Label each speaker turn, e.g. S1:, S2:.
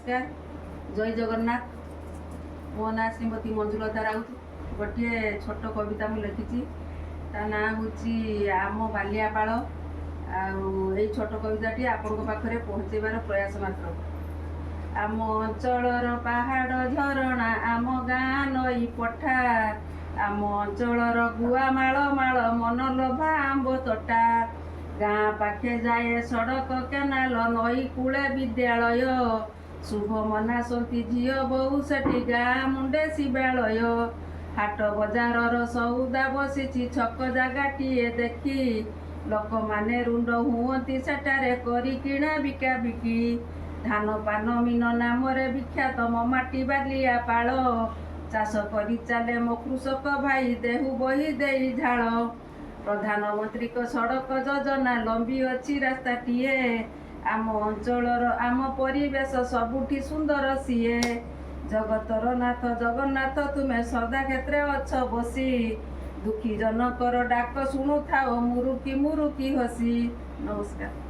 S1: ନମସ୍କାର, ଜୟ ଜଗନ୍ନାଥ। ମୋ ନାଁ ଶ୍ରୀମତୀ ମଞ୍ଜୁଲତା ରାଉତ। ଗୋଟିଏ ଛୋଟ କବିତା ମୁଁ ଲେଖିଛି, ତା ନାଁ ହେଉଛି ଆମ ବାଲିଆପାଳ। ଆଉ ଏଇ ଛୋଟ କବିତାଟି ଆପଣଙ୍କ ପାଖରେ ପହଞ୍ଚାଇବାର ପ୍ରୟାସ ମାତ୍ର। ଆମ ଅଞ୍ଚଳର ପାହାଡ଼, ଝରଣା, ଆମ ଗାଁ ନଈ ପଠା, ଆମ ଅଞ୍ଚଳର ଗୁଆ ମାଳ ମାଳ, ମନଲୋଭା ଆମ୍ବ ତୋଟା। ଗାଁ ପାଖେ ଯାଏ ସଡ଼କ, କେନାଲ, ନଈ କୂଳେ ବିଦ୍ୟାଳୟ। ଶୁଭ ମନାସନ୍ତି ଝିଅ ବୋହୂ ସେଠି, ଗାଁ ମୁଣ୍ଡେ ଶିବାଳୟ। ହାଟ ବଜାରର ସଉଦା ବସିଛି ଛକ ଜାଗାଟିଏ ଦେଖି। ଲୋକମାନେ ରୁଣ୍ଡ ହୁଅନ୍ତି ସେଠାରେ କରି କିଣା ବିକା ବିକି। ଧାନ, ପାନ, ମୀନ ନାମରେ ବିଖ୍ୟାତ ମୋ ମାଟି ବାଲିଆ ପାଳ। ଚାଷ କରି ଚାଲେ ମୋ କୃଷକ ଭାଇ ଦେହୁ ବହି ଦେଇ ଝାଳ। ପ୍ରଧାନମନ୍ତ୍ରୀଙ୍କ ସଡ଼କ ଯୋଜନା ଲମ୍ବି ଅଛି ରାସ୍ତାଟିଏ। ଆମ ଅଞ୍ଚଳର ଆମ ପରିବେଶ ସବୁଠି ସୁନ୍ଦର ସିଏ। ଜଗତର ନାଥ ଜଗନ୍ନାଥ, ତୁମେ ସଦା କ୍ଷେତ୍ରେ ଅଛ ବସି। ଦୁଃଖୀ ଜନକର ଡାକ ଶୁଣୁଥାଅ ମୁରୁକି ମୁରୁକି ହସି। ନମସ୍କାର।